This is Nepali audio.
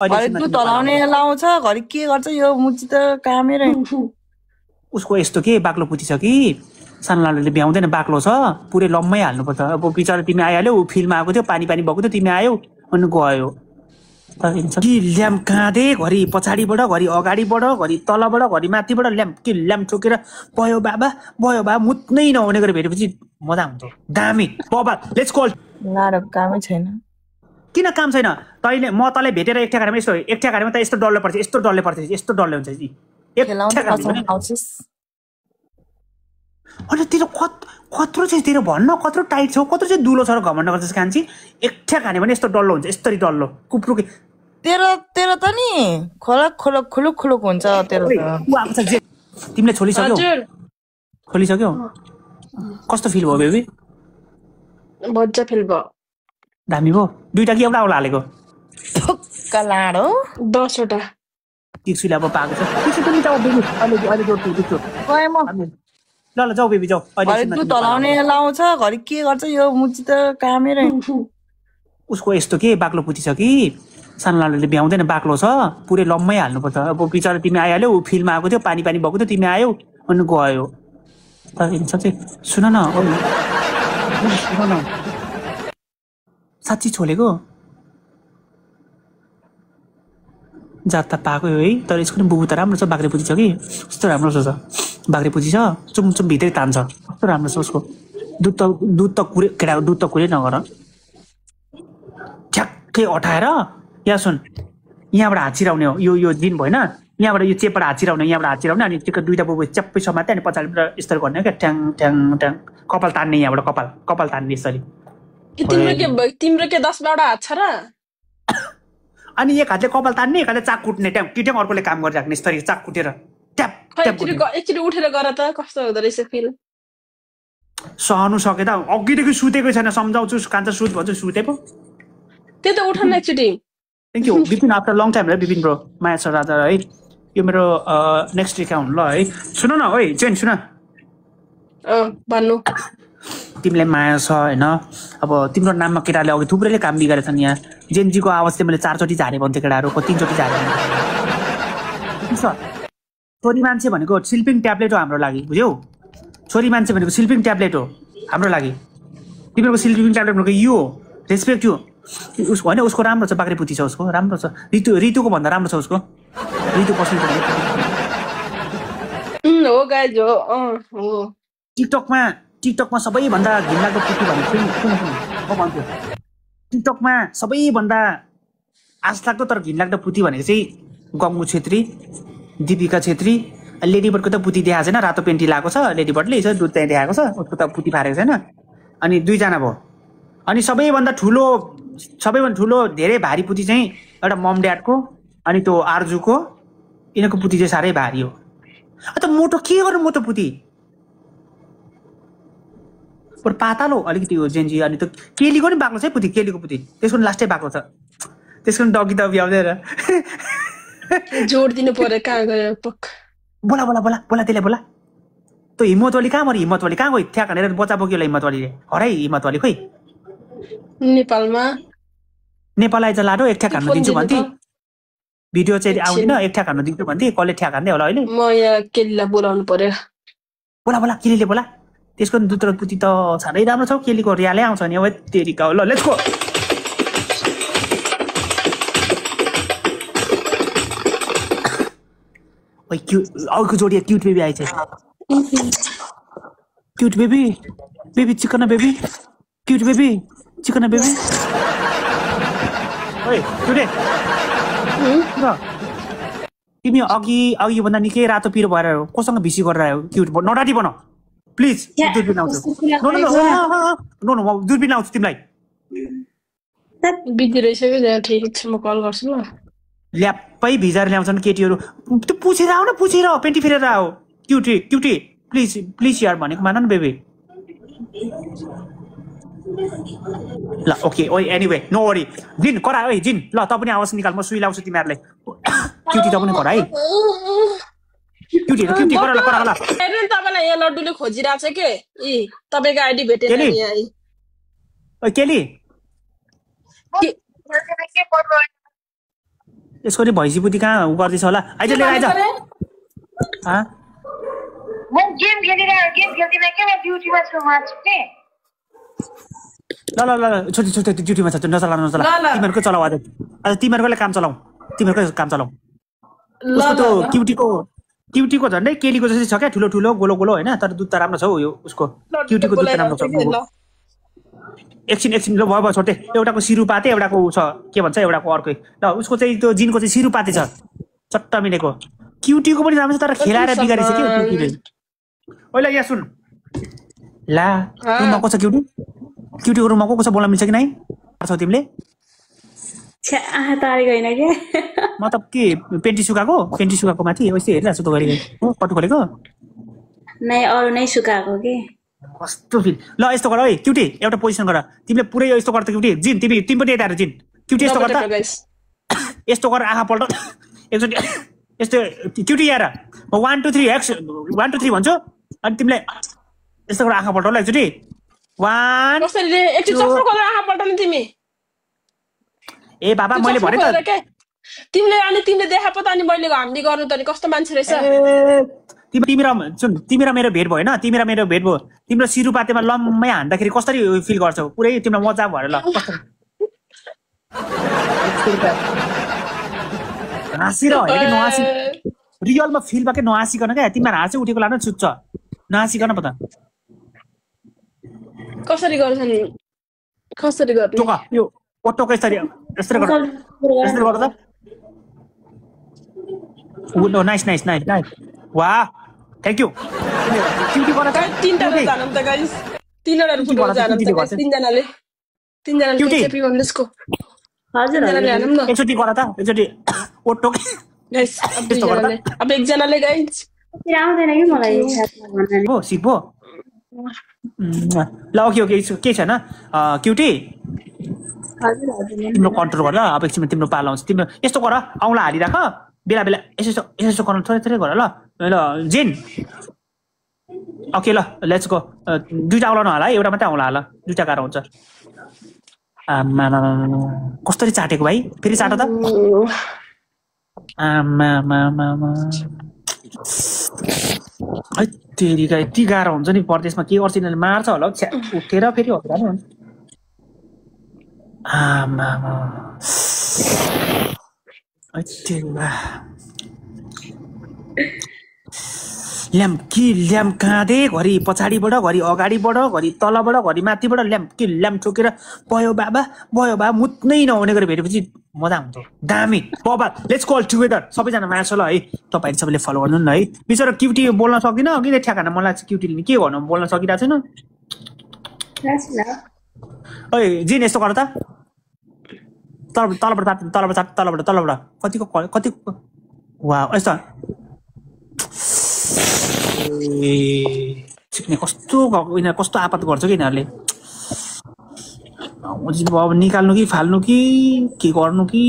घरि दुध हलाउने लाउँछ घरि के गर्छ यो मुची त कामै रहे उसको यस्तो के बाक्लो पुती छ कि सानलाले भ्याउँदैन बाक्लो छ पुरै लम्मै हाल्नुपर्छ अब बिचरा तिमी आइहाल्यौ फिल्डमा आएको थियो पानी पानी भएको थियो तिमी आयौ अनि गयो कि ल्याम्प काँधे घरि पछाडिबाट घरि अगाडिबाट घरि तलबाट घरि माथिबाट ल्याम्प ठोकेर भयो बाबा मुत्नै नहुने गरेर भेटेपछि मजा हुन्छ दामी बाबा लेट्स कल लाडो कामै छैन किन काम छैन तैले म तँलाई भेटेर एक ठ्याकामा यस्तो एक ठ्याकामा त यस्तो डल्लो पर्छ यस्तो डल्ले हुन्छ नि अनि तेरो कत्रो चाहिँ तेरो भन्न कत्रो टाइट छ कत्रो चाहिँ दुलो छ र घमण्ड गर्छस् कान्छी एक ठ्याक हाने भने यस्तो डल्लो हुन्छ यस्तरी डल्लो कुप्रुके तेरो त नि खुलुक हुन्छ तेरो तिमीले छोलिसक्यौ कस्तो फिल भयो बेबी मजा फिल भयो दामी भयो दुईटा कि एउटा हालेको लाडो 10 वटा टिक्सुले अब पाएको छ टिक्सु पनि जाऊ बेबी अहिले जोड्छु ल जाऊ बेबी जाऊ घरि दुध हलाउने लाउँछ घरि के गर्छ यो मुची त कामै रहे उसको यस्तो के बाक्लो पुती छ कि सानलाले भ्याउँदैन बाक्लो छ पुरै लम्मै हाल्नुपर्छ अब बिचरा तिमी आइहाल्यौ फिल्डमा आएको थियो पानी पानी भएको थियो तिमी आयौ अनि गयो साँच्चै सुन न साँच्ची छोलेको जात त पाएको है तर यसको नि बुबु त राम्रो छ बाख्रे पुती छ कि कस्तो राम्रो छ बाख्रे पुती छ चुमचुम भित्रै तान्छ कस्तो राम्रो छ उसको दुध त कुरे नगर ठ्याक्कै अठाएर यहाँ सुन यहाँबाट हात छिराउने हो यो दिन भएन यहाँबाट यो चेपबाट हात छिराउने अनि त्यो दुईटा बुबु च्याप्पै समात्यो अनि पछाडिबाट यस्तो गर्ने क्या ट्याङ ट्याङ ट्याङ कपाल तान्ने यहाँबाट कपाल तान्ने यसरी तिम्रो के 10-12 हात छ र अनि एक हातले कपाल तान्ने एक हातले चाक कुट्ने ट्याङ अर्कोले काम गरिराख्ने यसरी चाक कुटेर ट्याप एकचोटि उठेर गर त कस्तो हुँदो रहेछ फिल सहनु सके त अघिदेखि सुतेकै छैन सम्झाउँछु कान्छ सुत भन्छु सुते पो त्यो त उठन एकचोटि thank you Vipin after long time है विपिन ब्रो माया छ राजा है यो मेरो नेक्स्ट एकाउन्ट ल है सुन न ओइ जेन सुन भन्नु तिमीलाई माया छ होइन अब तिम्रो नाममा केटाले अघि थुप्रैले काम बिगारेछन् यहाँ जेनजीको आवाज चाहिँ मैले 4 चोटि झारे भन्थेँ केटाहरू 3 चोटि झारे छोरी मान्छे भनेको स्लिपिङ ट्याब्लेट हो हाम्रो लागि बुझ्यौ छोरी मान्छे भनेको स्लिपिङ ट्याब्लेट हो हाम्रो लागि तिमीहरूको स्लिपिङ ट्याब्लेट भनेको यो रेस्पेक्ट यो होइन उसको राम्रो छ बाख्रे पुती छ उसको राम्रो छ ऋतुको भन्दा राम्रो छ उसको ऋतु पसन्द हो गाइज हो टिकटकमा सबैभन्दा घिनलाग्दो पुती भनेको भन्छु टिकटकमा सबैभन्दा आशलाग्दो तर घिनलाग्दो पुती भनेको चाहिँ गङ्गु छेत्री दीपिका छेत्री लेडीबर्डको त पुती देखाएको छैन रातो पेन्टी लगाएको छ लेडीबर्डले यसो दुध चाहिँ देखाएको छ उसको त पुती फारेको छैन अनि दुईजना भयो अनि सबैभन्दा ठुलो धेरै भारी पुती चाहिँ एउटा मम ड्याडको अनि त्यो आर्जुको यिनीहरूको पुती चाहिँ साह्रै भारी हो त मोटो के गर्नु मोटो पुती पातलो अलिकति हो जेन्जी अनि त केलीको नि बाक्लो छ है पुती केलीको पुती त्यसको लास्टै बाक्लो छ त्यसको डगी त भ्याउँदैन जोड दिनु पर्यो कहाँ गयो बोला त्यसले बोला त्यो हिम्मतवाली कहाँ मऱ्यो हिम्मतवाली कहाँ गयो थ्याक हानेर बच्चा बोक्यो हिम्मतवालीले हराई हिम्मतवाली खोइ नेपाल आइज लाडो एक ठ्याक हान्नु दिन्छु भन्थे भिडियो चाहिँ आउँदैन एक ठ्याक हान्नु दिन्छु भन्थे कसले ठ्याक हान्दै होला अहिले म यहाँ केलीलाई बोलाउनु पर्यो बोला केलीले बोला त्यसको दुध र पुती त साह्रै राम्रो छ केलीको रियालै आउँछ नि अब तेरिका ल लेट्स गो ओइ अर्को जोडी क्युट बेबी आइछ cute baby chicken baby cute baby chicken baby ओइ टुडे तिमी अघि भन्दा निकै रातो पिरो भएर कोसँग भिसी गरेर आयो क्युट नडाटी बन प्लिज दूरबीन आउँछु नो दूरबीन आउँछु तिमीलाई बिजी रहिसक्यो ठिक छ म कल गर्छु ल ल्याप्पै भिजाएर ल्याउँछन् केटीहरू त्यो पुछेर आऊ न पुछेर पेन्टी फेरेर आऊ क्युटी प्लिज यार भनेको मान न बेबी ल ओके ओइ एनीवे नो वरी जिन करा ओइ जिन ल त पनि आवाज निकाल म सुई लाउँछु तिमीहरूलाई क्युटी त पनि करा है क्युटी करा ल हेर्नु तपाईलाई यहाँ लड्डुले खोजिरहेछ के तपाईको आइडी भेटेन नि यहाँ ओइ केली यसको नि भैँसी बुद्धि कहाँ गर्दैछ होला आइज लिएर आइज म गेम खेलिरहेको के म ड्युटीमा छु म के ल ल ल छोटी छोटी ड्युटीमा छ नचला तिमीहरूको चलाऊ आज तिमीहरूकोले काम चलाऊ तिमीहरूकै काम चलाऊ उसको त्यो क्युटीको झन्डै केलीको जस्तै छ क्या ठुलो ठुलो गोलो गोलो होइन तर दुध त राम्रो छ हौ यो उसको क्युटीको दुध त राम्रो छ एकछिन ल भयो छोटे एउटाको सिरुपाते एउटाको छ के भन्छ एउटाको अर्कै ल उसको चाहिँ त्यो जिनको चाहिँ सिरुपाते छ चट्ट मिलेको क्युटीको पनि राम्रो छ तर खेलाएर बिगारेछ के क्युटीले ओइला यहाँ सुन ला रुममा को छ क्युटीको रुममा को छ बोल्न मिल्छ कि नै छौ तिमीले तारेको होइन के मतलब के पेन्टी सुकाको माथि यस्तै हेरिरहेको छु त गरी हो कटु खोलेको नै अरू नै सुकाएको के कस्तो फिल ल यस्तो गर है क्युटी एउटा पोजिसन गर तिमीले पुरै यस्तो गर त क्युटी जिन तिमी पनि यता हेर जिन क्युटी यस्तो गर त यस्तो गर आँखा पल्ट एकचोटि यस्तो क्युटी हेर म 1 2 3 एक्स 1 2 3 भन्छु अनि तिमीले यस्तो गर आँखा पल्ट ल एकचोटि 1 कसरी एकचोटि चक्कर गरेर आँखा पल्टाउने तिमी ए बाबा मैले भने त तिमीले देखा पो त अनि मैले हामीले गर्नु त नि कस्तो मान्छे रहेछ तिमी र मेरो भेट भयो होइन तिमी र मेरो भेट भयो तिम्रो सिरुपातेमा लम्मै हान्दाखेरि कसरी फिल गर्छौ पुरै तिम्रो मजा भयो ल हाँसेर होइन कि नहाँसी रियलमा फिल भएकै नहाँसिकन क्या तिमीहरू हाँसे उठेको लानु छुट्छ नहाँसिकन पो त कसरी गर्छन् कसरी गर्ने टोका यो ओटोको यसरी यसरी गर त नो नाइस वाह थ्याङ्क यू क्युटी गर त तीनजना जानु त गाइस तीनजना फुटबल जानु त गाइस तीनजनाले चेपी भन्नुस्को हजुर एकचोटि गर त एकचोटि ओटो गाइस अब एकजनाले गाइस आउँदैन कि मलाई हो सिपो ल ओके के छैन क्युटी तिम्रो कन्ट्रोल गर ल अब एकछिनमा तिम्रो पालो आउँछ तिम्रो यस्तो गर औँला हालिराख बेला यसो गर्नु थोरै गर ल जिन ओके ल लेट्स गो दुईटा औँला नहाला है एउटा मात्रै औँला हाल दुईटा गाह्रो हुन्छ कसरी चाटेको भाइ फेरि चाट त तेरिका यति गाह्रो हुन्छ नि परदेशमा के गर्छ यिनीहरूले मार्छ होला उठेर फेरि होला नि हुन्छ ल्याम्प काँधे घरि पछाडिबाट घरि अगाडिबाट घरि तलबाट घरि माथिबाट ल्याम्प ठोकेर भयो बाबा मुत्नै नहुने गरी भेटेपछि मजा हुन्छ दामी बाबा लेट्स कल टुगेदर सबैजना मार्छ ल है तपाईँहरू सबैले फलो गर्नु न है बिचरा क्युटी बोल्न सक्दिनँ कि ठ्याकाना मलाई चाहिँ क्युटीले के गर्नु बोल्न सकिरहेको छैन ओइ जिन यस्तो गर त तलबाट कतिको वा यस्तो सिक्ने कस्तो आपत गर्छ कि यिनीहरूले अब निकाल्नु कि फाल्नु कि के गर्नु कि